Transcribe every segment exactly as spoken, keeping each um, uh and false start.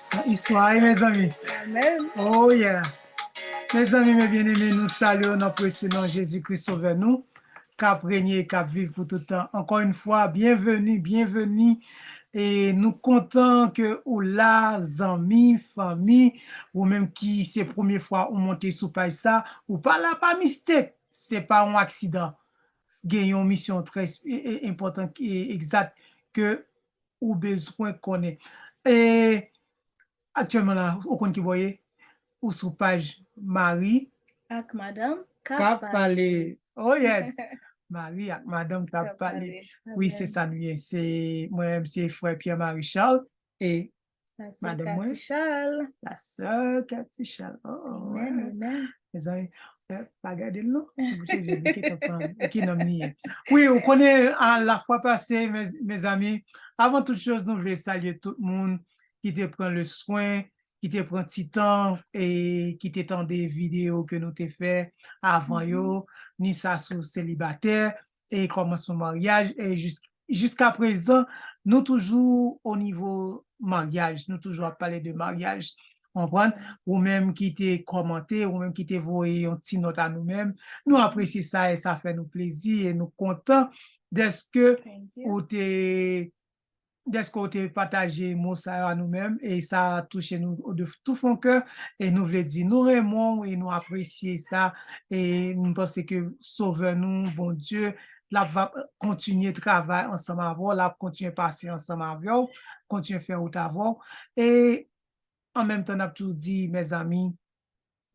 Se istwa, wi, mezanmi. Amen. Oh yeah. Mezanmi, mes bien-aimés, nou salye w nan presye non Jezi Kris Sovè nou, k ap renye e k ap viv pou tout tan. Ankò yon fwa, byenveni, byenveni. E nou kontan ke ou la, zanmi, fanmi, ou menm ki se premye fwa ou monte sou paj sa, ou pa la pa mistake, se pa yon aksidan. Gen yon misyon trè esp- e- e- enpòtan, e- egzat ke ou bezwen konnen. E aktyèlman la, ou konn ki bò ye? Ou sou paj Mari Ak madanm k ap pale. Oh yes! Mari ak madanm k ap pale. Wi, se sa nou ye. Se mwen menm, se frè Pierre Marie Charles e madanm mwen, Charles. La sè Cathy Charles. Oh, Amen, amen. Mezanmi, eh, pa gade l non. Bouche je li ki t ap pran. Ki nonm li ye? Wi, ou konnen, a la fwa pase, mezanmi, avan tout choz, nou vle salye tout moun ki te pran le swen, ki te pran ti tan e ki te tande videyo ke nou te fè avan yo, ni sa sou selibatè e kòmansman maryaj, e jis- jiska prezan, nou toujou o nivo maryaj, nou toujou ap pale de maryaj. Konprann? Ou menm ki te kòmante, ou menm ki te voye yon ti nòt a nou menm, nou apresye sa e sa fè nou plezi e nou kontan dèske ou te dèske ou te pataje mo sa yo a nou menm, e sa touche nou de tou fon kè, e nou vle di nou renmen w e nou apresye sa, e nou panse ke Sovè nou, Bondye, l ap va kontinye travay ansanm avè w, l ap kontinye pase ansanm avè w, kontinye fè wout avè w, e an menm tan n ap toujou di, mezanmi,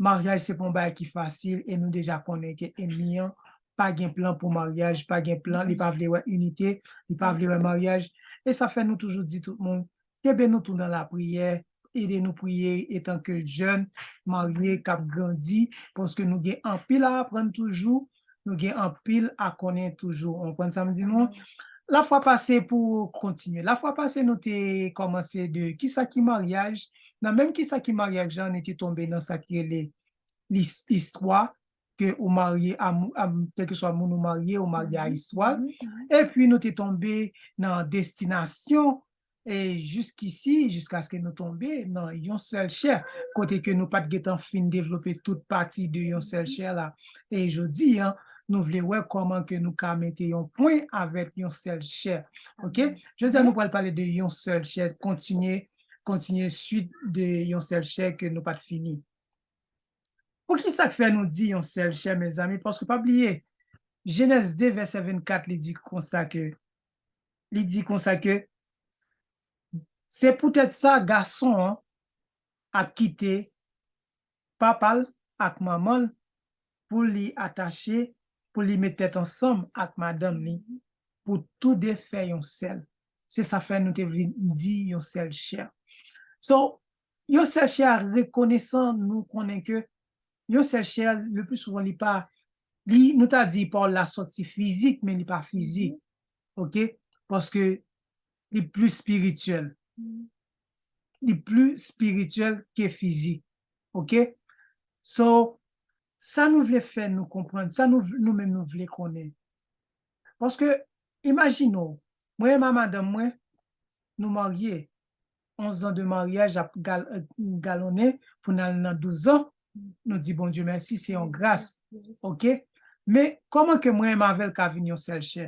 maryaj se pa yon bagay ki fasil e nou deja konnen ke enmi an pa gen plan pou maryaj, pa gen plan, li pa vle wè inite, li pa vle wè maryaj. E sa fè nou toujou di tout moun, kenbe nou tou nan lapriyè, ede nou priye etan ke jèn marye k ap grandi, paske nou gen anpil a aprann toujou, nou gen anpil a konnen toujou. Ou konprann sa m di nou? Lafwa pase pou kontinye. Lafwa pase nou te kòmanse de kisa ki maryaj. Nan menm kisa ki maryaj la, nou te tonbe nan sa ki rele lis- istwa, ke ou marye a mou- a m- kèlkeswa moun ou marye, ou marye a istwa. Epi nou te tonbe nan destinasyon, e jiskisi, jiskaske nou tonbe nan yon sèl chè, kote ke nou pa t gentan fin devlope tout pati de yon sèl chè la. E jodi a, nou vle wè kòman ke nou ka mete yon pwen avèk yon sèl chè. Oke? Jodi a, nou pral pale de yon sèl chè, kontinye, kontinye swit de yon sèl chè ke nou pa t fini. Poukisa k fè nou di yon sèl chè, mezanmi? Paske pa bliye, Jenèz de vèsè vennkat, li di konsa ke, li di konsa ke, se poutèt sa gason an ap kite papa l ak manman l pou li atache, pou li met tèt ansanm ak madanm li, pou tou de fè yon sèl. Se sa fè nou te vin di yon sèl chè. So, yon sèl chè a rekonesan, nou konnen ke yon sèl chè, le pli souvan, li pa, li, nou ta di pawòl la sòti fizik, men li pa fizik. Oke? Paske li pli espirityèl. Li pli espirityèl ke fizik. Oke? So, sa nou vle fè nou konprann, sa nou, nou menm nou vle konnen. Paske, imajine w, mwen menm a madanm mwen, nou marye, onz an de maryaj ap gal- galonnen pou n al nan douz an, nou di Bondye mèsi, se yon gras. Oke? Men, kòman ke mwen menm avè l ka vin yon sèl chè?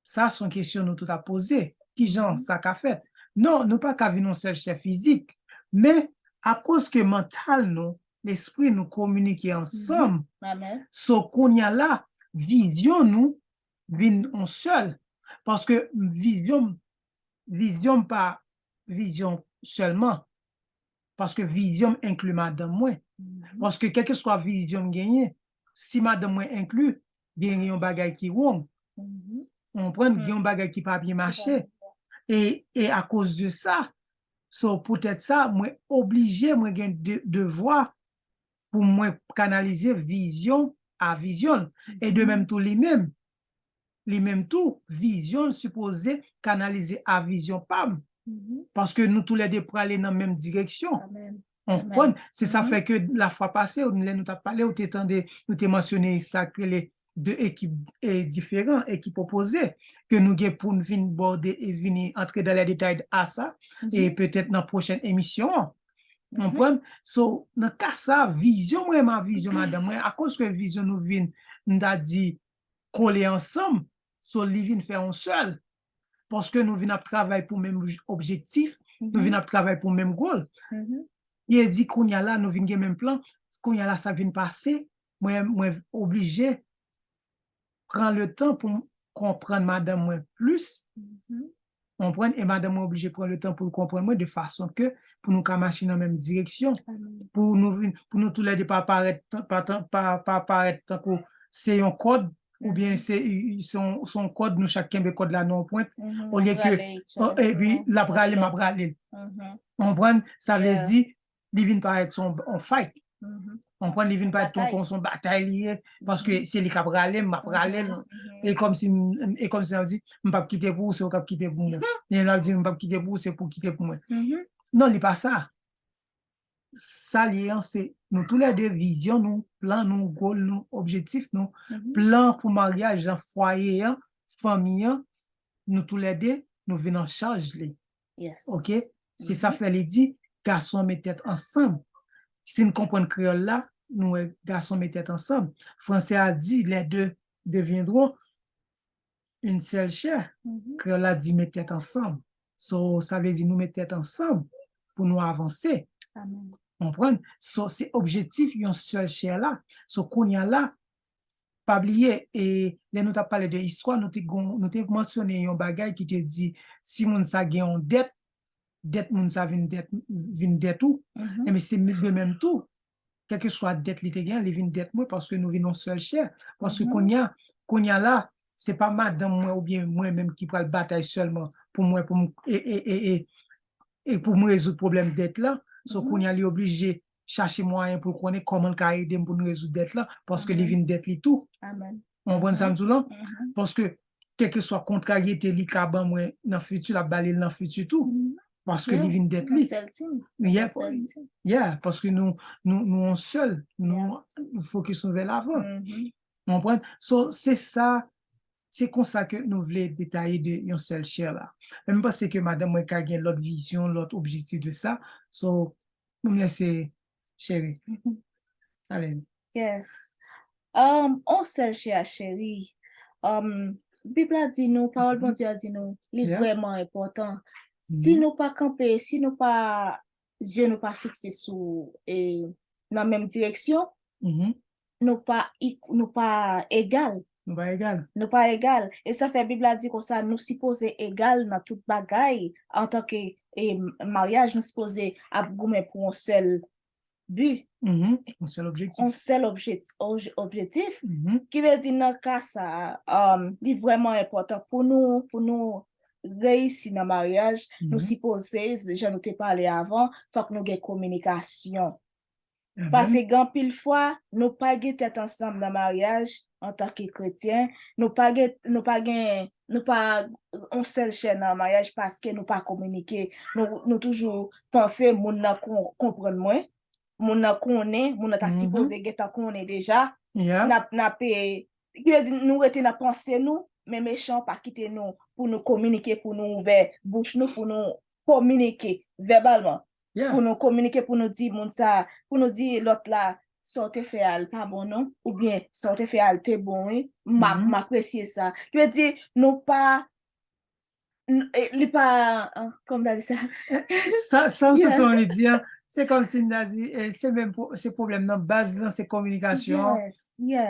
Sa se yon kesyon nou tout ap poze. Kijan sa ka fèt? Non, nou pa ka vin yon sèl chè fizik. Men, akoz ke mantal nou, lespri nou kominike ansanm, so kounye a la, vizyon nou vin yon sèl. Paske vizyon, vizyon pa vizyon sèlman. Paske vizyon m enkli madanm mwen. Paske kèlkeswa vizyon m genyen, si madanm mwen enkli, gen yon bagay ki wrong. Ou konprann? Gen yon bagay ki pa byen mache. E, e akoz de sa, so poutèt sa, mwen oblije, mwen gen de- devwa pou mwen kanalize vizyon a vizyon l. E de menm tou li menm, li menm tou, vizyon l sipoze kanalize a vizyon pa m. Paske nou toulède prale nan menm direksyon. Konprann? Se sa fè ke lafwa pase, lè nou t ap pale, ou te tande, nou te mansyone sa k rele de ekip e diferan, ekip opoze, ke nou gen pou n vin bòde e vini antre dan lè detay a sa, e petèt nan pwochèn emisyon an. Konprann? So, nan ka sa, vizyon mwen, ma vizyon madanm mwen, akoz ke vizyon nou vin, m ta di, kole ansanm, so li vin fè yon sèl. Paske nou vin ap travay pou menm objektif, nou vin ap travay pou menm gòl. Li di kounye a la, nou vin gen menm plan, kounye a la sa vin pase, mwen, mwen oblije pran le tan pou m konprann madanm mwen plis, konprann, e madanm mwen oblije pran le tan pou l konprann mwen de fason ke pou nou ka mache nan menm direksyon, pou nou vin, pou nou toulède pa parèt, pa, pa, pa parèt tankou se yon kòd, oubyen se, se yon, se yon kòd, nou chak kenbe kòd la nan yon pwent, olye ke, epi l ap rale, m ap rale l. Konprann? Sa vle di, li vin parèt se yon, yon fight. Konprann? Li vin parèt se yon, se yon batay li ye, paske se li k ap rale m, m ap rale l. E kòmsi, e kòmsi l ap di, m p ap kite pou ou, se ou k ap kite pou mwen. E l ap di, m p ap kite pou ou, se pou w kite pou mwen. Non, li pa sa. Sa li ye an, se nou toulède, vizyon nou, plan nou, gòl nou, objektif nou, plan pou maryaj lan, fwaye an, fanmi an, nou toulède, nou vin an chaj li. Oke? Se sa fè li di, gason an met tèt ansanm. Si n konprann kreyòl la, nou wè gason met tèt ansanm. Franse a di, les deux deviendront une seule chair. Kreyòl la di met tèt ansanm. So, sa vle di nou met tèt ansanm pou nou avanse. Konprann? So, se objektif yon sèl chè la. So, kounye a la, pa bliye, e lè nou t ap pale de istwa, nou te gon, nou te mansyone yon bagay ki te di, si moun sa gen yon dèt, dèt moun sa vin dèt, vin dèt ou. Enben, se de menm tou. Kèlkeswa dèt li te gen, li vin dèt mwen paske nou vin yon sèl chè. Paske kounye a, kounye a la, se pa madanm mwen oubyen mwen menm ki pral batay sèlman pou mwen, pou m, e, e, e, e, e pou m rezoud pwoblèm dèt la. So, kounye a, li oblije chache mwayen pou l konnen kòman l ka ede m pou n rezoud dèt la, paske li vin dèt li tou. Ou konprann sa m di w lan? Paske, kèlkeswa kontraryete li ka ban mwen nan fiti, l ap ba li l nan fiti tou. Paske li vin dèt li. Yeah, paske nou, nou, nou yon sèl, nou fokis nou vè lavan. Ou konprann? So, se sa, se konsa ke nou vle detaye de yon sèl chè la. Men m panse ke madanm mwen ka gen lòt vizyon, lòt objektif de sa. So, nou m lese cheri. Ale. Yes. Um, on sèl chè a cheri. Um, Bib la di nou, pawòl Bondye a di nou, li vrèman enpòtan. Si nou pa kanpe, si nou pa, zye nou pa fikse sou, e, nan menm direksyon, nou pa, nou pa egal. Nou pa egal. Nou pa egal. E sa fè Bib la di konsa, nou sipoze egal nan tout bagay antanke, e, maryaj, nou sipoze ap goumen pou yon sèl bi. Yon sèl objektif. Yon sèl objektif. Ki vle di nan ka sa, um, li vrèman enpòtan pou nou, pou nou reyisi nan maryaj, nou sipoze, jan nou te pale avan, fòk nou gen kominikasyon. Paske gen anpil fwa, nou pa gen tèt ansanm nan maryaj antanke kretyen, nou pa gen, nou pa gen, nou pa yon sèl chè nan maryaj paske nou pa kominike. Nou, nou toujou panse moun nan kon-, konprann mwen, moun nan konnen, moun nan ta sipoze gentan konnen deja. N ap, n ap, e, ki vle di nou rete nan panse nou, men mechan pa kite nou pou nou kominike, pou nou ouvè bouch nou, pou nou kominike vèbalman. Pou nou kominike, pou nou di moun sa, pou nou di lòt la, sa w te fè a, l pa bon non, oubyen sa w te fè a, l te bon wi, m ap, m apresye sa. Ki vle di, nou pa, n-, e, li pa, ah, kòman m ta di sa? Sa, sa m santi w anvi di an, se kòmsi m ta di, e, se menm pwo-, se pwoblèm nan baz lan, se kominikasyon.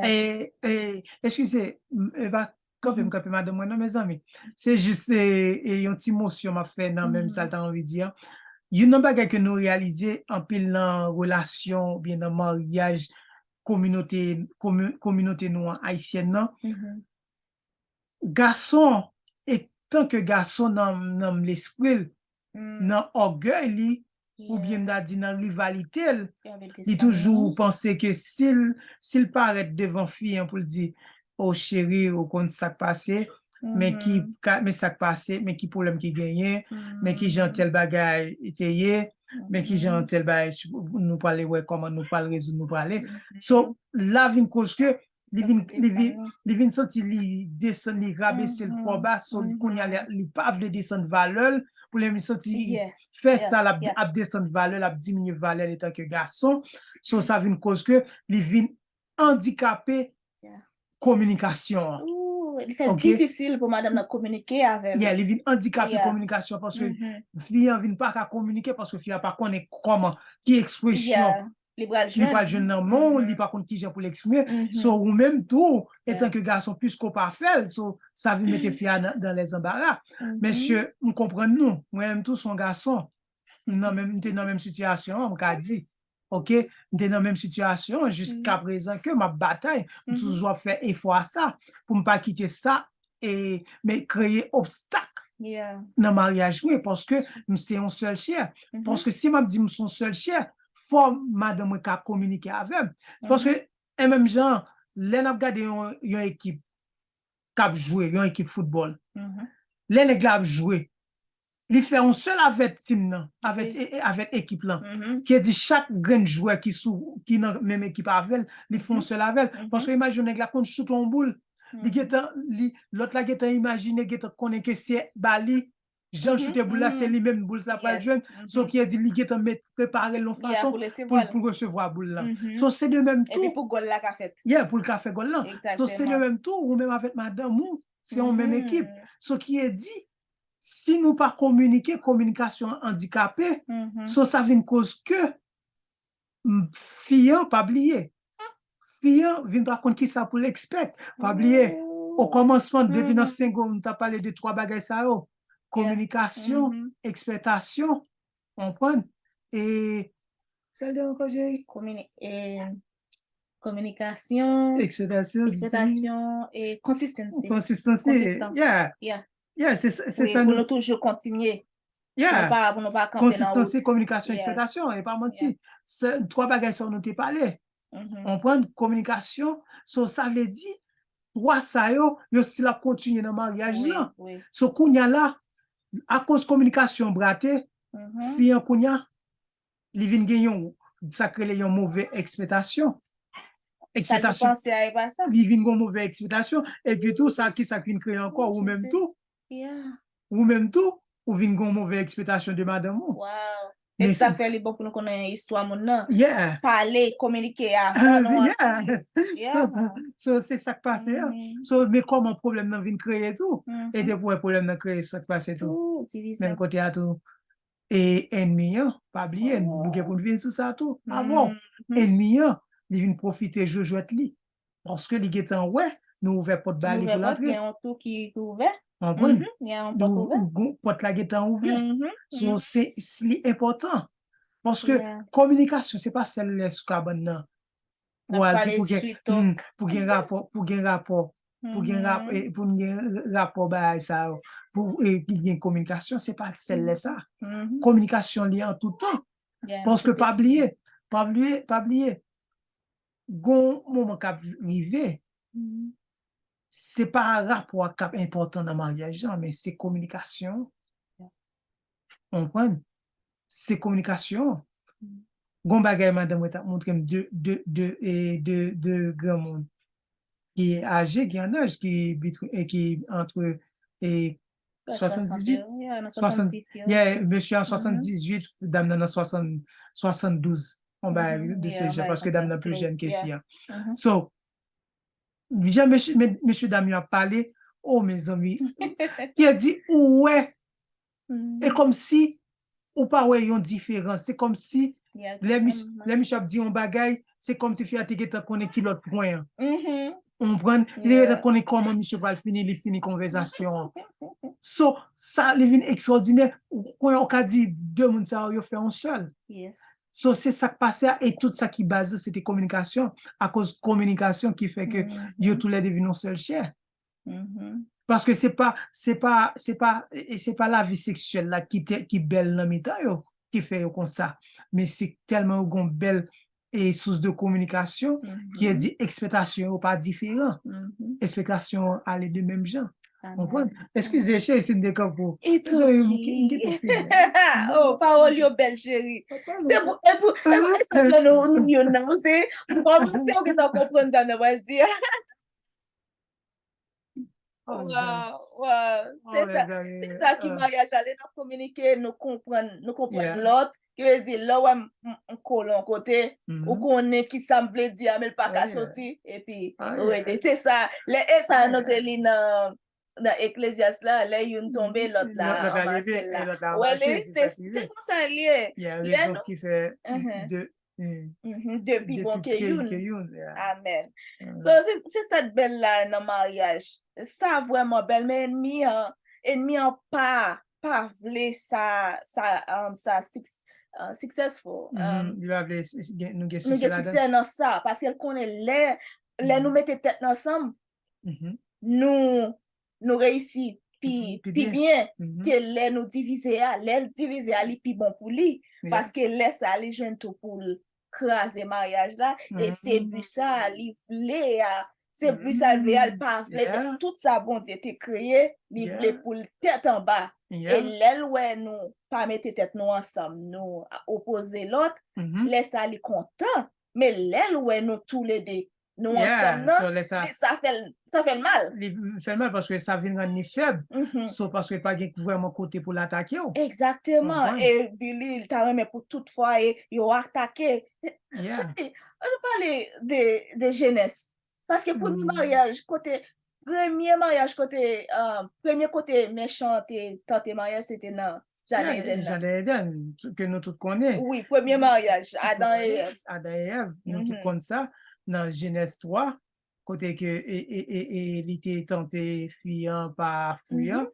E, e, eskize, m, e pa Kanpe m kanpe madanm mwen non, mezanmi. Se jis, e, e yon ti mosyon m ap fè nan menm sa l ta anvi di an. Youn nan bagay ke nou reyalize anpil nan relasyon oubyen nan maryaj kominote, komi-, kominote nou an ayisyèn nan, gason, etanke gason nan, nan lespri l, nan ògèy li, oubyen m ta di nan rivalite l, li toujou panse ke si l, si l parèt devan fi an pou l di, "O cheri, ou konn sa k pase, men ki ka, men sa k pase, men ki pwoblèm ki genyen, men ki jan tèl bagay te ye." men ki jan tèl bagay, nou prale wè kòman nou pral rezoud, nou prale. So, la vin koz ke li vin, li vin, li vin santi li desann, li rabese l twò ba, so li kounye a li, li pa vle desann valè l, pou li menm santi fè sa l ap, ap desann valè l, ap diminye valè l etan ke gason. So, sa vin koz ke li vin andikape kominikasyon an. Li fè difisil pou madanm nan kominike avè l. Yeah, li vin andikape kominikasyon paske fi an vin pa ka kominike paske fi an pa konnen kòman, ki ekspresyon li pral jwenn nan men w, li pa konn kijan pou l eksprime. So, ou menm tou, etan ke gason, piske w pa fè l, so, sa vin mete fi a nan, dans les embarras. Mesye, m konprann nou. Mwen menm tou, se yon gason. M nan menm, m te nan menm sitiyasyon an, m ka di. Oke? M te nan menm sitiyasyon an jiska prezan ke m ap batay. M toujou ap fè efò a sa pou m pa kite sa e, men kreye obstak nan maryaj mwen paske m se yon sèl chè. Paske si m ap di m se yon sèl chè, fò madanm mwen ka kominike avè m. Paske, e menm jan, lè n ap gade yon, yon ekip k ap jwe, yon ekip foutbòl, lè nèg la ap jwe, li fè yon sèl avèk tim nan, avèk, e, e, avèk ekip lan. Ki di chak grenn jwè ki sou, ki nan menm ekip avè l, li fè yon sèl avè l. Paske imajine nèg la konn choute yon boul, li gentan, li, lòt la gentan imajine, gentan konnen ke se ba li, jan l choute boul la, se li menm boul sa pral jwenn. So, ki di li gentan met, prepare l yon fason pou, pou l resevwa boul lan. So, se de menm tou. Epi pou gòl la ka fèt. Yeah, pou l ka fè gòl lan. So, se de menm tou, ou menm avèk madanm ou, se yon menm ekip. So, ki di, si nou pa kominike, kominikasyon an andikape, so sa vin koz ke fi an pa bliye. Fi an vin pa konn kisa pou l expect. Pa bliye, o kòmansman, depi nan sengo, m ta pale de twa bagay sa yo. Kominikasyon, ekspektasyon, konprann? E, sa l de ankò, Jerry? Kominikasyon, ekspektasyon, ekspektasyon, e konsistansi. Konsistansi, yeah. Yeah, se, se sa nou. Pou nou toujou kontinye. Yeah. Pou nou pa, pou nou pa kanpe nan wout. Konsistansi, kominikasyon, ekspektasyon, e pa manti. Se twa bagay sa nou te pale. Konprann? Kominikasyon, so sa vle di, twa sa yo, yo still ap kontinye nan maryaj lan. So kounye a la, akoz kominikasyon brate, fi an kounye a, li vin gen yon, sa k rele yon move ekspektasyon. Ekspektasyon. Li vin gen yon move ekspektasyon. Epi tou, sa, kisa k vin kreye ankò? Ou menm tou. Ou menm tou, ou vin gen yon move ekspektasyon de madanm ou. Wow. E sa k fè li bon pou nou konnen istwa moun nan. Pale, kominike avan nou. So, se sa k pase a. So, men kòman pwoblèm nan vin kreye tou. E depi w wè pwoblèm nan kreye, sa k pase tou. Menm kote a tou. E ènmi an, pa bliye, nou gen pou n vin sou sa tou. Avan, ènmi an, li vin pwofite jwe jwèt li. Paske li gentan wè, nou ouvè pòt ba li pou l antre. Gen yon tou ki, ki ouvè. Konprann? Pòt la gentan ouvè. So, se, li enpòtan. Paske kominikasyon, se pa sèl lè sou kabann nan. Pou al, pou gen, pou gen rapò, pou gen rapò, pou gen rapò, pou n gen rapò bagay sa yo, pou gen kominikasyon, se pa sèl lè sa. Kominikasyon li an tout tan. Paske pa bliye, pa bliye, pa bliye, gon moman k ap rive, se pa rapò a k ap enpòtan nan maryaj lan, men se kominikasyon. Konprann? Se kominikasyon. Gon bagay madanm mwen t ap montre m de, de, de, e, de, de granmoun ki aje, ki an aj, ki, e, ki antre, e, swasanndizuit, yeah, mesye an swasanndizuit, dam nan nan swasann, swasanndouz. Yon bagay de se jan, paske dam nan pli jèn ke fi an. So, jan mesye, mesye dam yo ap pale, o mezanmi, ki di ou wè, e kòmsi ou pa wè yon diferans. Se kòmsi lè misye ap di yon bagay, se kòmsi fi a te gentan konnen ki lòt pwen an. Ou konprann? Li gentan konnen kòman misye pral fini, li fini konvèsasyon an. So, sa, li vin ekstraòdinè. Kounye a, ou ka di de moun sa yo, yo fè yon sèl. So, se sa k pase a, e tout sa ki baz la, se te kominikasyon. Akoz kominikasyon ki fè ke yo toulède vin yon sèl chè. Paske se pa, se pa, se pa, e, e se pa lavi seksyèl la ki te, ki bèl nan mitan yo, ki fè yo konsa. Men se tèlman yo gon bèl e sous de kominikasyon, ki vle di ekspektasyon yo pa diferan. Ekspektasyon an ale de menm jan. Konprann? Eskize, cheri, si m te kanpe w. It's okay. Oh, pawòl yo bèl, cheri. Se pou, e pou, e pou eksplike nou, nou, nou, se pou kòmanse, ou gentan konprann sa nou pral di a. Wow, wow. Se sa, se sa ki maryaj la, lè n ap kominike, nou konprann, nou konprann lòt. Ki vle di, lè w wè m, m, m kole yon kote, ou konnen ki sa m vle di a, men l pa ka soti, epi ou rete. Se sa, lè, e sa nou te li nan, nan Eklezyas la, lè youn tonbe, lòt la anmase l la. Wè li, se, se konsa l ye. Lè nou, de, de pi bon ke youn. Amèn. So, se, se sa k bèl la nan maryaj. Sa vrèman bèl, men ènmi an, ènmi an pa, pa vle sa, sa, um, sa six, uh, successful. Um, Li pa vle nou gen nou gen siksè ladan. Nan sa, paske l konnen lè, lè nou mete tèt nou ansanm, nou, nou reyisi pi, pi byen ke lè nou divize a. Lè l divize a, li pi bon pou li. Paske lè sa, li jwenn tou pou l kraze maryaj la. E se bi sa li vle a. Se bi sa l vle a. L pa vle tout sa Bondye te kreye, li vle pou l tèt anba. E lè l wè nou pa mete tèt nou ansanm, nou opoze lòt, lè sa li kontan. Men lè l wè nou toulede nou ansanm nan, sa fè l, sa fè l mal. Li fè l mal paske sa vin rann li fèb. So, paske pa gen vrèman kote pou l atake w. Egzakteman. E Billy, li ta renmen pou tout fwa e yo atake. Cheri, ann nou pale de, de Jenès. Paske premye maryaj, kote, premye maryaj kote, uh, premye kote mechan te tante maryaj, se te nan Jaden Edenn nan. Jaden Edenn, ke nou tout konnen. Wi, premye maryaj, Adan e Èv. Adan e Èv, nou tout konn sa, nan Jenèz twa, kote ke e, e, e, e, li te tante fi an pa fwi an,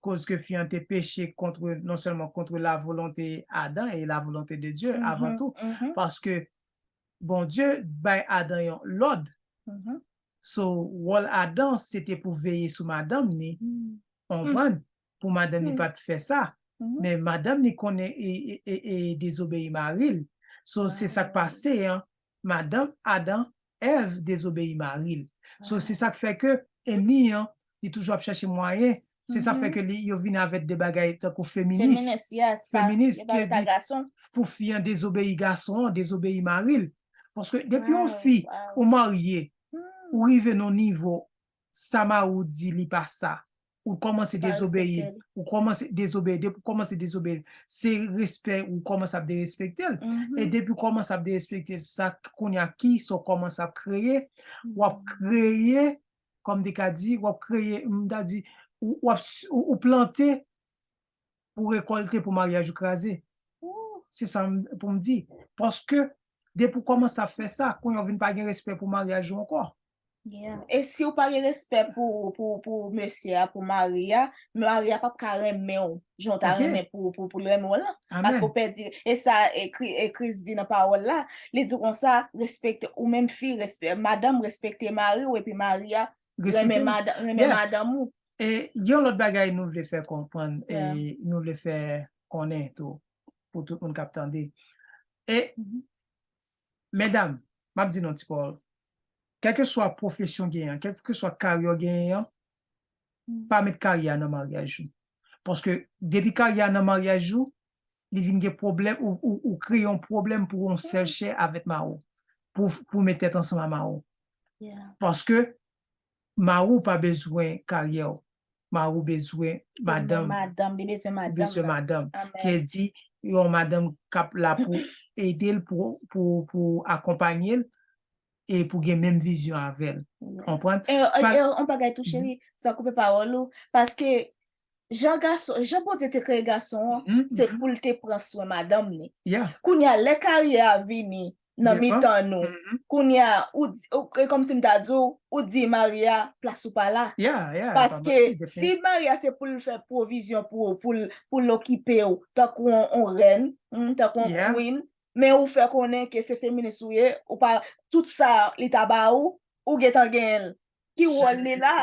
koz ke fi an te peche kont, non sèlman kont la volonte Adan e la volonte de Dye avan tou, paske Bondye bay Adan yon lòd. So, wòl Adan, se te pou veye sou madanm ni, konprann, pou madanm ni pa t fè sa. Men madanm ni konnen e, e, e, e dezobeyi mari l. So, se sa k pase an, madanm Adan, Èv dezobeyi mari l. So, se sa k fè ke ènmi an, li toujou ap chèche mwayen. Se sa fè ke li, yo vin avèk de bagay tankou feminis. Feminis, ki di pou fi an dezobeyi gason an, dezobeyi mari l. Paske depi yon fi ou marye, ou rive nan nivo sa mari w di li pa sa, ou kòmanse dezobeyi l, ou kòmanse dezobeyi, depi ou kòmanse dezobeyi l, se respè ou kòmanse ap derespekte l. E depi ou kòmanse ap derespekte l, sa kounye a ki sa w kòmanse ap kreye, w ap kreye, kòm m te ka di, w ap kreye, m ta di, ou, w ap, ou, ou plante pou rekòlte pou maryaj ou kraze. Se sa pou m di. Paske, depi w kòmanse ap fè sa, kounye a w vin pa gen respè pou maryaj ou ankò. E si w pa gen respè pou, pou, pou mesye a, pou mari a, mari a p ap ka renmen w jan w ta renmen pou, pou, pou l renmen w lan. Paske w pèdi, e sa, e Kris di nan pawòl la, li di konsa, respekte, ou menm fi, madanm, respekte mari w, epi mari a, renmen madanm ou. E yon lòt bagay nou vle fè konprann, e nou vle fè konnen tou, pou tout moun k ap tande. E, medam, m ap di nou ti pawòl. Kèlkeswa pwofesyon w genyen an, kèlkeswa karyè w genyen an, pa met karyè a nan maryaj ou. Paske depi karyè a nan maryaj ou, li vin gen pwoblèm, ou, ou, ou kreye yon pwoblèm pou yon sèl chè avèk mari w, pou, pou met tèt ansanm a mari w. Paske mari w pa bezwen karyè w. Mari w bezwen madanm. Madanm, li bezwen madanm. Bezwen madanm. Ki di, yon madanm k ap la pou ede l, pou, pou, pou akonpanye l, e pou gen menm vizyon avè l. Konprann? E, e, e, yon bagay tou, cheri, san koupe pawòl ou, paske jan gason, jan Bondye te kreye gason an, se pou l te pran swen madanm ni. Kounye a, lè karyè a vini nan mitan nou, kounye a, ou, e kòmsi m ta di w, ou di mari a, plas ou pa la. Paske si mari a se pou l fè pwovizyon pou, pou l, pou l okipe w, tankou yon, yon rèn, tankou yon queen, men ou fè konnen ke se feminis ou ye, ou pa, tout sa li ta ba ou, ou gentan genyen l. Ki wòl li la?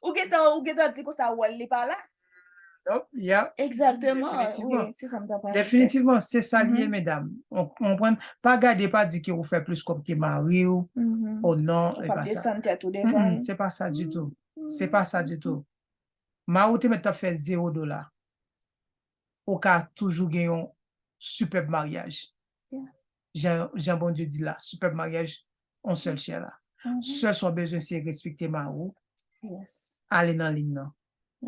Ou gentan, ou gentan di konsa wòl li pa la? Yep, yep. Egzakteman, Definitivman. Wi, se sa m ta pral fè. Definitivman, se sa li ye, Mhm. medam. Ou konprann? Pa gade, pa di ke ou fè plis kòb ke mari w. Mhm. Oh non, Ou e pap pa sa. Desann tèt ou devan Mm-mm, l. se pa sa ditou. Se Mm, pa sa ditou. Mari w te mèt t ap fè zewo dola. Ou ka toujou gen yon sipèb maryaj. Yeah. Jan, jan Bondye di la, sipèb maryaj, yon sèl chè la. Mhm. Sèl sa w bezwen se respekte mari w, Yes. ale nan liy nan.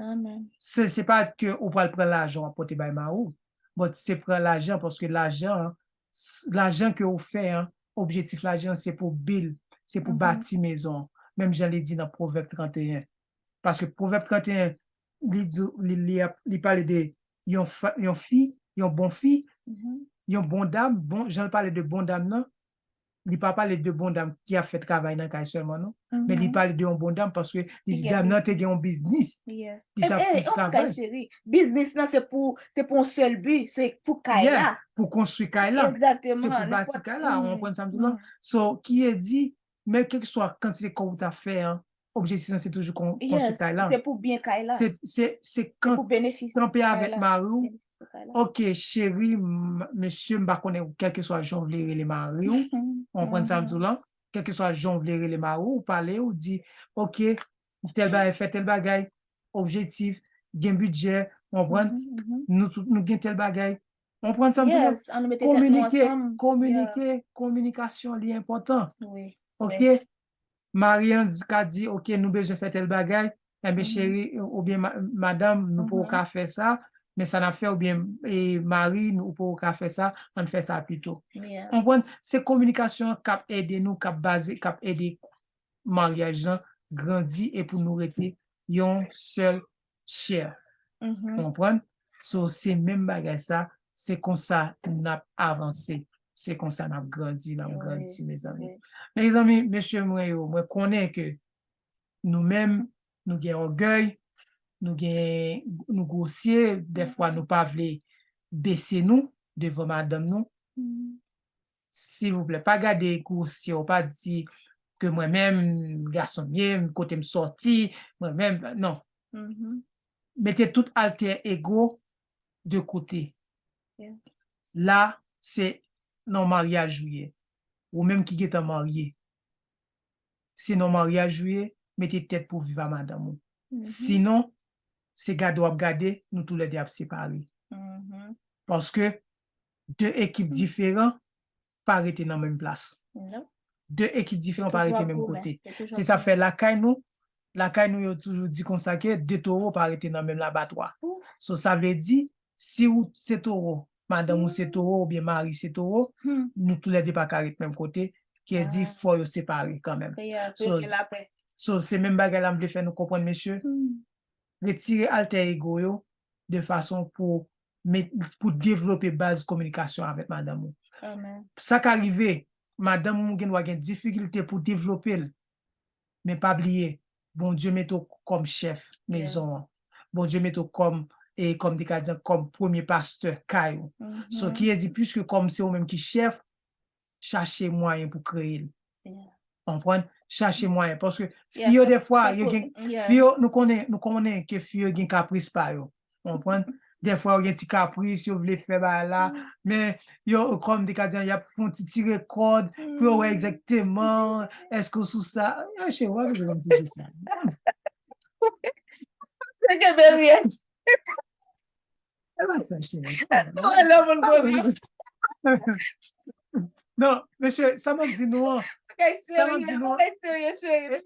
Amen. Se, se pa ke ou pral pran lajan w ap pote bay mari w, but se pran lajan paske lajan, s- lajan ke ou fè an, objektif lajan se pou build, se pou Mhm. bati mezon an. Menm jan li di nan Pwovèb trannteyen. Paske Pwovèb trannteyen, li di, li, li, ap- li pale de yon, fa- yon fi, yon bon fi, Mhm. yon bon dam, bon, jan l pale de bon dam nan, li pa pale de bon dam ki ap fè travay nan kay sèlman, non. Men li Mhm. pale de yon bon dam paske li Ki di gen dam nan te biznis. Gen yon biznis. Yes. Li E, t ap e, fè yon bagay, travay. Cheri. Biznis nan, se pou, se pou yon sèl bi, se pou kay Yeah, la. pou konstwi kay la. Se Egzakteman, pou bati nenpòt. Kay la. Ou Mhm. konprann sa m di w la? Mhm. So, ki e di, men kèlkeswa kantite kòb ou ta fè an, objektif lan se toujou kon- konstwi Yes, kay la. Se pou byen kay la. Se, se, se Se kan pou benefis kanpe kay avèk la. Mari w. Benefis kay la. Ok, cheri, m- mesye, m pa konnen kèlkeswa jan w vle rele mari w. Ou konprann sa m di w Mhm. la? Kèlkeswa jan w vle rele mari w, ou pale, ou di, ok, tèl bagay, fè tèl bagay, objektif, gen bidjè, ou konprann? Mhm, mhm. Nou tout, nou gen tèl bagay. Ou konprann sa m di w la? Yes, ann nou mete tèt nou Kominike, ansanm. Yeah. Kominike, kominikasyon li enpòtan. Wi, Ok? wi. Mari an di, ka di, ok, nou bezwen fè tèl bagay, enben Mhm. cheri, oubyen ma- madanm, nou poko Mhm. ka fè sa, men sa n ap fè, oubyen e, mari, nou poko ka fè sa, ann fè sa pito. Yeah. Ou konprann? Se kominikasyon an k ap ede nou, k ap baze, k ap ede maryaj lan grandi e pou nou rete yon sèl chè. Mhm. Ou konprann? So, se menm bagay sa, se konsa n ap avanse. Se konsa n ap grandi, n ap Wi, grandi, mezanmi. wi. Mezanmi, mesye mwen yo, mwen konnen ke nou menm, nou gen ògèy, nou gen, nou gwosye, dèfwa Mhm. nou pa vle bese nou devan madanm nou. Mhm. Silvouplè, pa gade gwosye w, pa di ke mwen menm, gason m ye, kote m sòti, mwen menm, non. Mhm. Mete tout alter ego de kote. Yeah. La, se nan maryaj ou ye. Ou menm ki gentan marye. Se nan maryaj ou ye, mete tèt pou viv a madanm ou. Mhm. Sinon, se gade w ap gade, nou toulède ap separe. Mhm. Paske de ekip Hmm. diferan pa rete nan menm plas. Non. De ekip Yo diferan pa toujou rete ap menm goumen. Kote. Yo toujou Se ap sa fè goumen. Lakay nou, lakay nou yo toujou di konsa ke de towo pa rete nan menm labatwa. Ouh. So, sa vle di, si ou se towo, madanm ou se Hmm. towo oubyen mari se towo, Hmm. nou toulède pa ka ret menm kote, ki e di Ah. fò yo separe kanmenm. Kè y a So, vle lapè. So, se menm bagay la m vle fè nou konprann, mesye. Hmm. Retire alter ego yo de fason pou met, pou devlope baz kominikasyon avèk madanm ou. Amen. Sa ka rive, madanm ou gen dwa gen difikilte pou devlope l. Men pa bliye, Bondye mete w kòm chèf Yeah. mezon an. Bondye mete w kòm, e kòm te ka di, kòm premye pastè kay ou. So, Mhm. ki e di, piske kòm se ou menm ki chèf, chache mwayen pou kreye l. Yeah. Konprann? Chache mwayen. Paske Yeah, fi yo, fòk, dèfwa, fòk yo pou, gen, yeah. Fi yo, nou konnen, nou konnen ke fi yo gen kapris pa yo. Konprann? Dèfwa, yo gen ti kapris, yo vle fè bagay la. Mm. Men, yo, kòm te ka di, y ap fè yon ti tire kòd pou yo wè Mm. egzakteman èske w sou sa. Ah, cheri, w ap jwenn toujou sa. Se kenbe rye. E pa sa, cheri. Èske w wè lè moun gwo vye? Non, mesye, sa m ap di nou an. Bagay Sa m ap serye, di nou an. Bagay serye, cheri.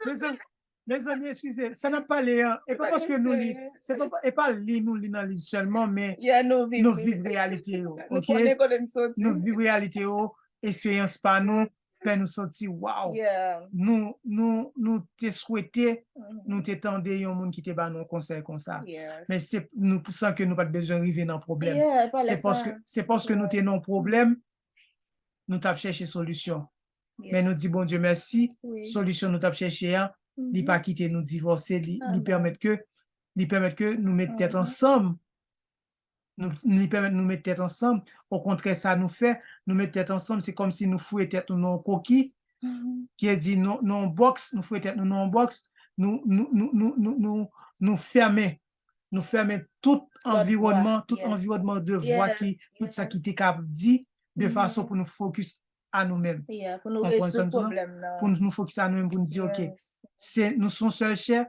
Mezanmi, mezanmi, eskize, sa n ap pale an, e pa Bagay paske nou li, serye. Se pa, e pa li nou li nan liv sèlman, men Yeah, nou viv nou li. Viv reyalite yo, Nou ok? Konnen kote n soti. Nou viv reyalite yo, eksperyans pa nou fè nou santi, waw, Yeah. nou, nou, nou te swete, Mhm. nou te tande yon moun ki te ba nou yon konsèy konsa. Yes. Men se nou, san ke nou pa t bezwen rive nan pwoblèm. Yeah, pale Se sa. paske, se paske nou te nan yon pwoblèm, nou t ap chèche solisyon. Yeah. Men nou di Bondye mèsi, Wi. Solisyon nou t ap chèche a, li Mhm. pa kite nou divòse, li, li Amen. Pèmèt ke, li pèmèt ke nou met tèt Mhm. ansanm. Nou, li pèmèt nou met tèt ansanm. Okontrè, sa nou fè, nou met tèt ansanm, se kòmsi nou fouye tèt nou nan yon koki, Mhm. ki e di nou, nan yon bòks, nou fouye tèt nou nan yon bòks, nou, nou, nou, nou, nou, nou, nou fèmen, nou fèmen tout anviwònman, tout anviwònman de vwa ki, tout sa ki te ka di, de fason pou nou fokis a nou menm. Konprann sa m di w? Pou nou, nou fokis a nou menm, pou nou di, ok, se, nou se yon sèl chè,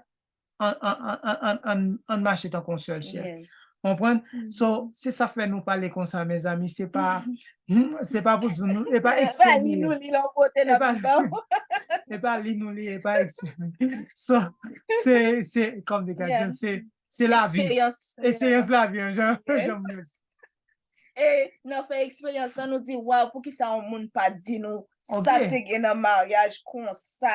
an, an, an, an, an, an, an mache tankou yon sèl chè. Konprann? So, se sa fè nou pale konsa, mezanmi. Se pa, hmm, se pa pou di nou, e pa eksprime. E pa li nou li, e pa eksprime. So, se, se, kòm de ka di, se, se lavi. Eksperyans lavi, jan, jan m di. E nan fè eksperyans lan, nou di, waw, poukisa yon moun pa di nou sa te gen nan maryaj konsa?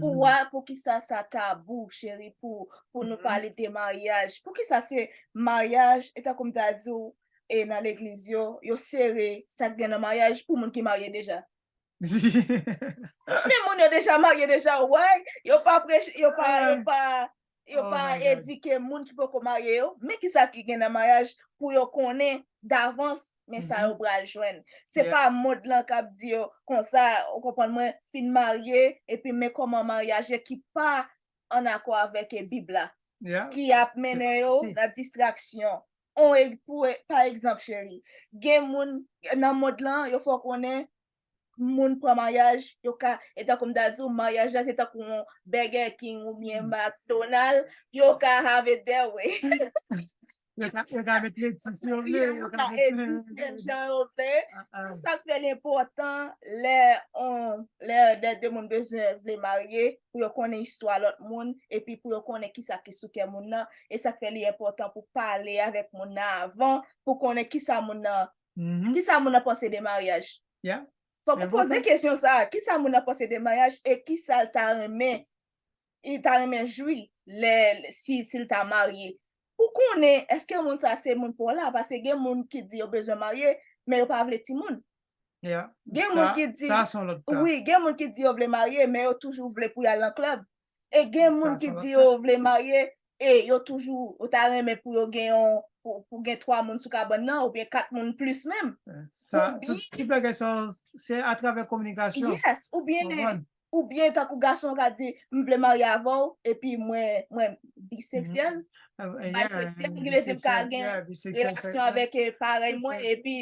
Pou wa, poukisa sa tabou, cheri, pou, pou nou pale de maryaj? Poukisa se maryaj, e tankou m ta di w, e nan legliz yo, yo sere sa k gen nan maryaj pou moun ki marye deja? Men moun yo deja marye deja, why? Yo pa preche, yo pa, yo pa, yo pa edike moun ki poko marye yo. Men kisa ki gen nan maryaj pou yo konnen davans, men sa yo pral jwenn. Se pa mond lan k ap di yo konsa, ou konprann mwen, fin marye, epi men kòman maryaj ye ki pa an akò avèk, e, Bib la, ki ap mennen yo nan distraksyon. On, e, pou, e, pa egzanp, cheri, gen moun nan mond lan, yo fè w konnen moun pran maryaj, yo ka, e tankou m ta di w, maryaj la se tankou yon Burger King oubyen McDonald, yo ka have it their way. Yo ka, yo ka met leti si yo vle, yo ka met jan yo vle. Sa k fè l enpòtan lè on, lè de, de moun bezwen vle marye, pou yo konnen istwa lòt moun, epi pou yo konnen kisa ki sou kè moun nan, e sa k fè li enpòtan pou pale avèk moun nan avan, pou konnen kisa moun nan, kisa moun nan panse de maryaj. Fòk ou poze kesyon sa a, kisa moun nan panse de maryaj e kisa l ta renmen, li ta renmen jwi lè, si, si l ta marye. Pou konnen èske moun sa se moun pa w la, paske gen moun ki di yo bezwen marye, men yo pa vle timoun. Gen moun ki di, wi, gen moun ki di yo vle marye, men yo toujou vle pou y al nan klèb. E gen moun ki di yo vle marye, e yo toujou, yo ta renmen pou yo gen yon, pou, pou gen twa moun sou kabann nan, oubyen kat moun plis menm. Sa, tout, tout bagay sa, se atravè kominikasyon. Yes, oubyen, oubyen tankou gason ka di, "M vle marye avè w, epi mwen, mwen biseksyèl." Biseksyèl, ki vle di m ka gen relasyon avèk, eh, parèy mwen, epi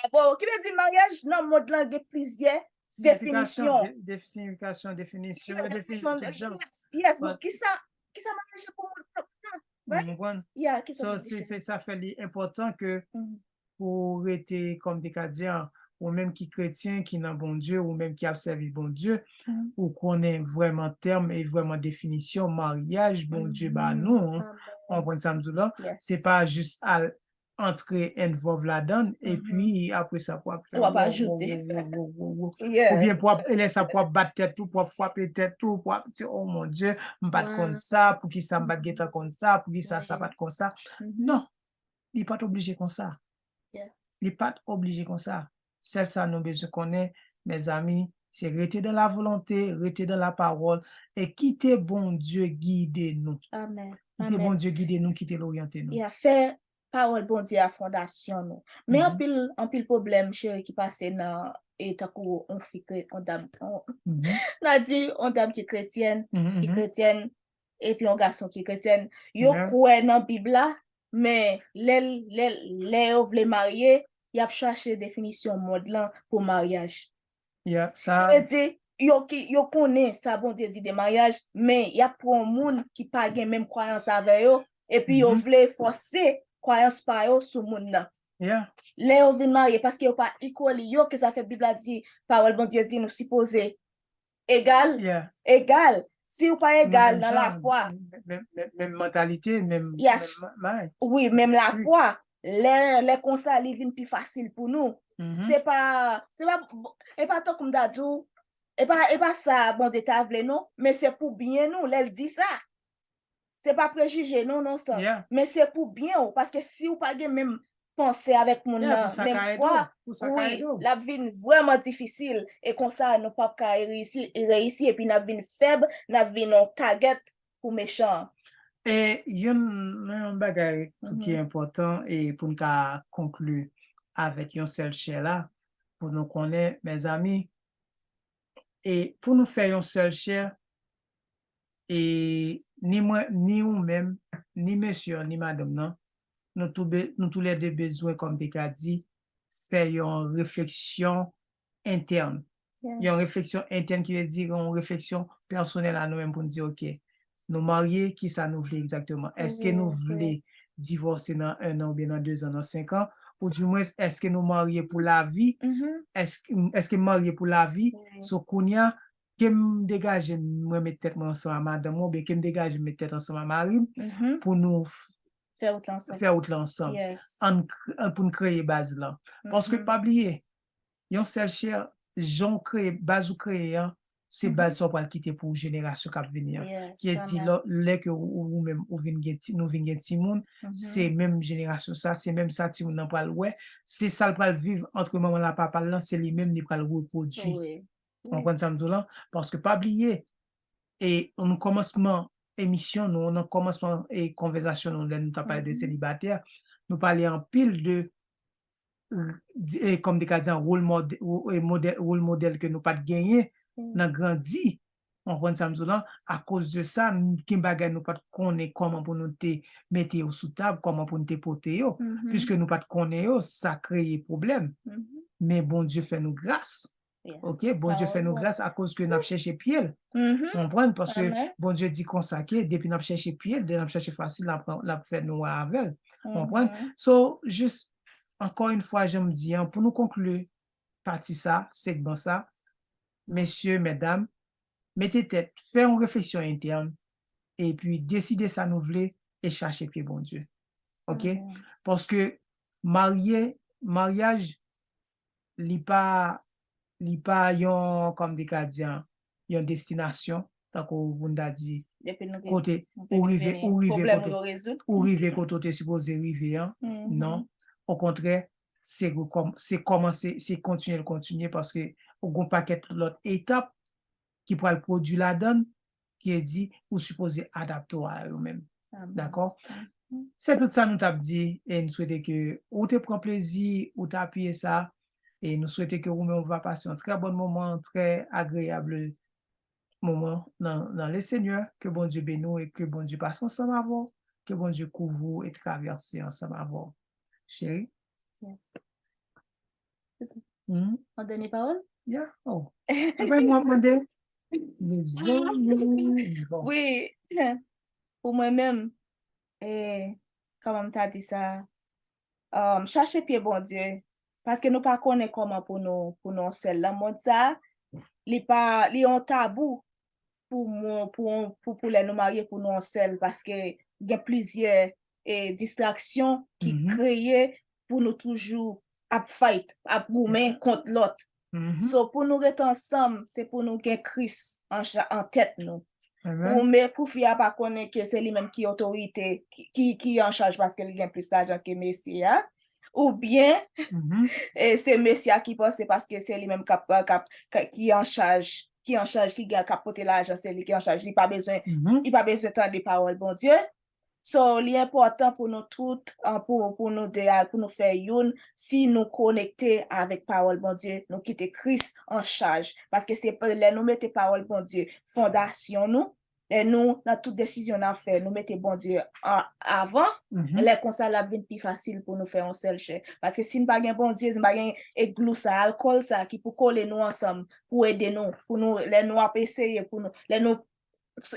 avè w. Ki vle di maryaj nan mond lan gen plizyè definisyon. Siyifikasyon, de-, de-, siyifikasyon, definisyon, definisyon tout jan. Yes, yes, men kisa, kisa maryaj pou moun? Ou konprann? Yeah, kisa maryaj? So, se, se sa fè li enpòtan ke pou rete, kòm te ka di an, ou menm ki kretyen, ki nan Bondye, ou menm ki ap sèvi Bondye, ou konnen vrèman tèm e vrèman definisyon maryaj Bondye ba nou, ou konprann sa m di w la? Se pa jis al antre involve ladan l, epi apre sa pou ap fè w ap ajoute. Oubyen pou ap, e lè sa pou ap bat tèt ou, pou ap frape tèt ou, pou ap di, "Oh mon Dieu, m pa t konn sa, poukisa m pa t gentan konn sa, poukisa sa pa t konsa?" Non, li pa t oblije konsa. Li pa t oblije konsa. Sèl sa nou bezwen konnen, mezanmi, se rete dans la volonté, rete dans la parole, e kite Bondye gide nou. Kite Bondye gide nou, kite l oryante nou. Fè pawòl Bondye a fondasyon nou. Men anpil, anpil pwoblèm, cheri, ki pase nan, e tankou on fi kre-, on dam, on, n a di on dam ki kretyèn, ki kretyèn, epi on gason ki kretyèn, yo kwè nan Bib la, men lè, lè, lè yo vle marye, y ap chache definisyon mond lan pou maryaj. Ki vle di, yo ki, yo konnen sa Bondye di de maryaj, men y ap pran yon moun ki pa gen menm kwayans avè yo, epi yo vle fòse kwayans pa yo sou moun nan. Lè yo vin marye, paske yo pa equally, yo, ke sa fè Bib la di, pawòl Bondye di nou sipoze egal, egal. Si ou pa egal nan lafwa, menm, menm, menm mantalite, menm, menm may. Wi, menm lafwa. Lè, lè konsa, li vin pi fasil pou nou. Se pa, se pa, e pa tankou m ta di w, e pa, e pa sa Bondye ta vle non, men se pou byen nou lè l di sa. Se pa prejije non, nan sans. Men se pou byen w, paske si w pa gen menm panse avèk moun nan menm fwa, wi, l ap vin vrèman difisil. E konsa, nou p ap ka reyisi, reyisi, epi n ap vin fèb, n ap vin yon target pou mechan an. E youn nan yon bagay tou ki enpòtan, e pou n ka konkli avèk yon sèl chè la, pou nou konnen, mezanmi, e pou nou fè yon sèl chè, E ni mwen, ni ou menm, ni mesye an, ni madanm nan, nou tou be, nou toulède bezwen, kòm te ka di, fè yon refleksyon entèn. Yon refleksyon entèn ki vle di yon refleksyon pèsonèl a nou menm pou n di, oke, nou marye, kisa nou vle egzakteman? Èske nou vle divòse nan en an oubyen nan de zan, nan senk an? Ou di mwens, èske nou marye pou lavi? Èske, èske m marye pou lavi? So, kounye a, ke m degaje m, mwen met tèt mwen ansanm a madanm mwen, oubyen ke m degaje m met tèt ansanm a mari m, pou nou f- Fè wout la ansanm. fè wout la ansanm. Yes. Ann k- ann- pou n kreye baz lan. Paske pa bliye, yon sèl chè, jan w kreye, baz ou kreye an, se baz sa w pral kite pou jenerasyon k ap vini an. Ki e di lè, lè ke ou, ou menm ou vin gen ti, nou vin gen timoun, se menm jenerasyon sa, se menm sa timoun nan pral wè, se sa l pral viv ant manman l ak papa l lan, se li menm li pral repwodui. Ou konprann sa m di w lan? Paske pa bliye, e nan kòmansman emisyon nou, nan kòmansman e konvèsasyon nou, lè nou t ap pale de selibatè, nou pale anpil de, e, kòm te ka di an, wòl mòde, wò- e modè- wòl modèl ke nou pa t genyen nan grandi. Ou konprann sa m di w lan? Akoz de sa, n- gen bagay nou pa t konnen kòman pou nou te mete yo sou tab, kòman pou nou te pote yo. Piske nou pa t konnen yo, sa kreye pwoblèm. Men Bondye fè nou gras. Ok, Bondye fè nou gras akoz ke n ap chèche pye l. Konprann? Paske Bondye di konsa ke depi n ap chèche pye l, depi n ap chèche fasil, l ap, l ap fè nou wè avè l. Konprann? So, jis, ankò yon fwa, jan m di an, pou nou konkli pati sa, segman sa, mesye, medam, mete tèt, fè yon refleksyon entèn, epi deside sa nou vle e chache pye Bondye. Ok? Paske marye, maryaj, li pa, li pa yon, kòm te ka di an, yon destinasyon, tankou pou n ta di, kote ou rive, ou rive kote, ou rive kote ou te sipoze rive an. Non. Okontrè, se rekòm- se kòmanse, se kontinye, kontinye, paske ou gon pakèt lòt etap ki pral pwodui ladan l, ki e di ou sipoze adapte w a yo menm. Dakò? Se tout sa nou t ap di, e nou swete ke ou te pran plezi, ou te apiye sa, e nou swete ke ou menm ou va pase yon trè bon moman, trè agreyab moman nan, nan le Senyè, ke Bondye beni w e ke Bondye pase ansanm avè w, ke Bondye kouvri w e travèse ansanm avè w. Cheri? Yes. Hmm? Yon dènye pawòl? Yeah. Oh. Apre mwen mande. Mezanmi. Bon. Wi. Pou mwen menm, e, kòman m ta di sa? Um, chache pye Bondye. Paske nou pa konnen kòman pou nou, pou nou sèl. Nan mond sa, li pa, li yon tabou pou moun, pou, pou, pou lè nou marye pou nou yon sèl, paske gen plizyè, e, distraksyon ki kreye pou nou toujou ap fight, ap goumen kont lòt. So, pou nou rete ansanm, se pou nou gen Kris an cha- an tèt nou. Pou men, pou fi a pa konnen ke se li menm ki otorite, ki, ki, ki an chaj paske li gen plis lajan ke mesye a. Oubyen, e se mesye a ki panse paske se li menm k ap, k ap, k- ki an chaj, ki an chaj, ki gen, k ap pote lajan, se li ki an chaj, li pa bezwen, li pa bezwen tande pawòl Bondye. So, li enpòtan pou nou tout, an, pou, pou nou de a, pou nou fè youn, si nou konekte avèk pawòl Bondye, nou kite Kris an chaj. Paske se pa- lè nou mete pawòl Bondye fondasyon nou, lè nou, nan tout desizyon n ap fè, nou mete Bondye an- avan, lè konsa l ap vin pi fasil pou nou fè yon sèl chè. Paske si n pa gen Bondye, si n pa gen glou sa, alkòl sa ki pou kole nou ansanm, pou ede nou, pou nou, lè nou ap eseye, pou nou, lè nou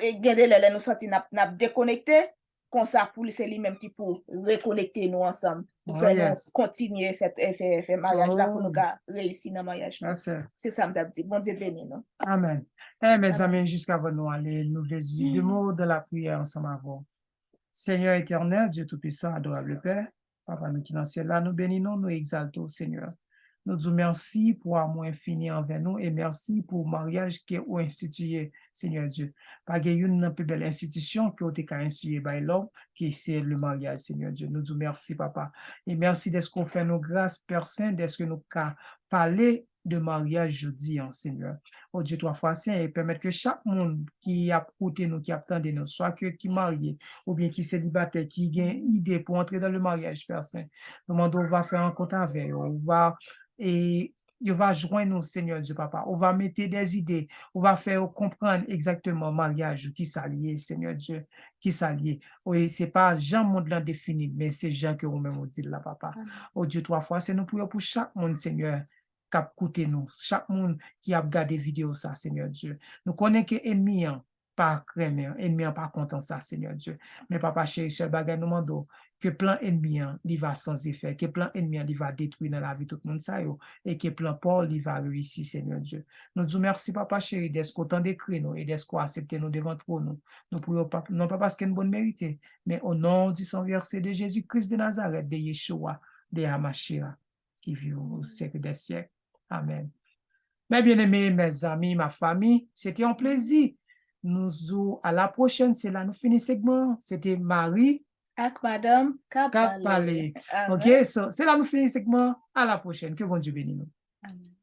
e gen de lè, lè nou santi n ap, n ap dekonekte, konsa pou li, se li menm ki pou rekonekte nou ansanm, pou fè nou kontinye fè, fè, fè maryaj la, pou nou ka reyisi nan maryaj nou. Se sa m t ap di. Bondye beni nou. Amèn. E mezanmi, jiskavan nou ale, nou vle di de mo de lapriyè ansanm avè w. Seigneur éternel, Dieu Tout-Puissant, adorable Père, Papa nou ki nan syèl la, nou beni nou, nou egzalte w, Senyè. Nou di w mèsi pou amou enfini anvè nou e mèsi pou maryaj ke ou enstitiye, Senyè Dye. Pa gen youn nan pi bèl enstitisyon ke ou te ka enstitiye bay lòm, ki se le maryaj, Senyè Dye. Nou di w mèsi, Papa. E mèsi dèske ou fè nou gras, Pè Sen, dèske nou ka pale de maryaj jodi an, Senyè. O Dye twa fwa sen, e pèmèt ke chak moun ki ap koute nou, ki ap tande nou, swa ke ki marye, oubyen ki selibatè, ki gen ide pou antre dan le maryaj, Pè Sen, nou mande w va fè rankont avè yo, ou va, e, yo va jwenn ou, Senyè Dye, papa. Ou va mete des idées, ou va fè yo konprann egzakteman maryaj ou, ki sa l ye, Senyè Dye, ki sa l ye. Wi, se pa jan mond lan defini l, men se jan ke ou menm ou di l la, papa. O Dye, twa fwa, se nou priye pou chak moun, Senyè, k ap koute nou, chak moun ki ap gade videyo sa, Senyè Dye. Nou konnen ke enmi an pa renmen, enmi an pa kontan sa, Senyè Dye. Men papa cheri, sèl bagay nou mande w, ke plan enmi an, li va san efè, ke plan enmi an, li va detwi nan lavi tout moun sa yo, e ke plan pa w, li va reyisi, Senyè Dye. Nou di w mèsi, papa cheri, dèske w tande kri nou e dèske w aksepte nou devan twòn ou. Nou priye w, pap-, non pa paske n bon merite, men o non di san vèse de Jezi Kris de Nazarèt, de Yeshua, de Hamashia, ki viv au siècle des siècles. Amen. Mes bien-aimés, mes amis, ma famille, c'était un plaisir. Nou di w a la pwochèn, se la nou fini segman. Se te Marie Ak madanm k ap k ap pale. Amen. Ok, so, se la nou fini segman. A la pwochèn. Ke Bondye beni nou. Amen.